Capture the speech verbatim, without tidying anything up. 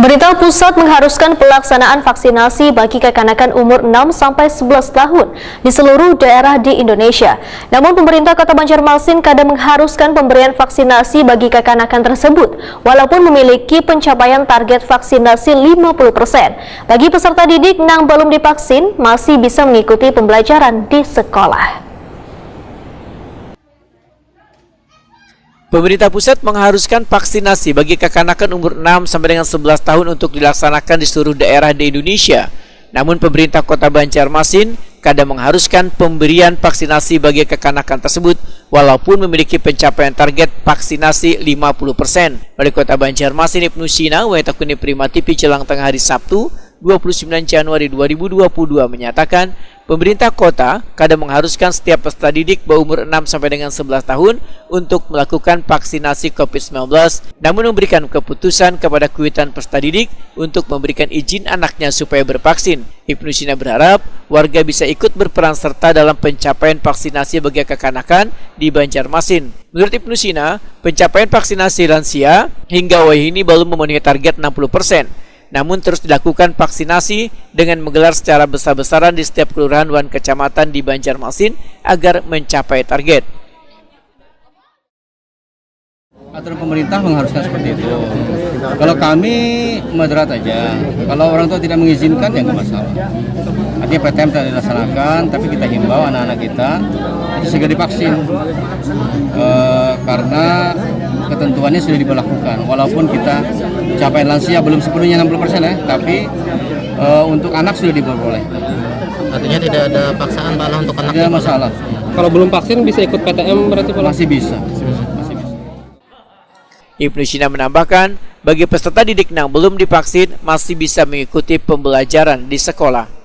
Pemerintah pusat mengharuskan pelaksanaan vaksinasi bagi kakanakan umur enam sampai sebelas tahun di seluruh daerah di Indonesia. Namun, pemerintah Kota Banjarmasin kada mengharuskan pemberian vaksinasi bagi kakanakan tersebut, walaupun memiliki pencapaian target vaksinasi lima puluh persen. Bagi peserta didik nang belum divaksin, masih bisa mengikuti pembelajaran di sekolah. Pemerintah pusat mengharuskan vaksinasi bagi kakanakan umur enam sampai dengan sebelas tahun untuk dilaksanakan di seluruh daerah di Indonesia. Namun, pemerintah Kota Banjarmasin kada mengharuskan pemberian vaksinasi bagi kakanakan tersebut, walaupun memiliki pencapaian target vaksinasi lima puluh persen. Wali Kota Banjarmasin Ibnu Sina, wayah takuni Prima T V jelang tengah hari Sabtu, dua puluh sembilan Januari dua ribu dua puluh dua, menyatakan, pemerintah kota kada mengharuskan setiap peserta didik berumur enam sampai dengan sebelas tahun untuk melakukan vaksinasi covid sembilan belas, namun memberikan keputusan kepada kuitan peserta didik untuk memberikan izin anaknya supaya bervaksin. Ibnu Sina berharap warga bisa ikut berperan serta dalam pencapaian vaksinasi bagi kakanakan di Banjarmasin. Menurut Ibnu Sina, pencapaian vaksinasi lansia hingga wayah ini belum memenuhi target enam puluh persen. Namun, terus dilakukan vaksinasi dengan menggelar secara besar-besaran di setiap kelurahan wan kecamatan di Banjarmasin agar mencapai target. Aturan pemerintah mengharuskan seperti itu. Kalau kami moderat aja. Kalau orang tua tidak mengizinkan, ya nggak masalah. Artinya P T M tidak dilaksanakan, tapi kita himbau anak-anak kita itu segera divaksin. Eh, karena ketentuannya sudah diberlakukan. Walaupun kita capai lansia belum sepenuhnya enam puluh persen ya, tapi eh, untuk anak sudah diperbolehkan. Artinya tidak ada paksaan, Pak, lah, untuk anak? Tidak masalah. Kalau belum vaksin bisa ikut P T M berarti, Pak? Masih bisa. Masih bisa. Ibnu Sina menambahkan, bagi peserta didik nang belum divaksin masih bisa mengikuti pembelajaran di sekolah.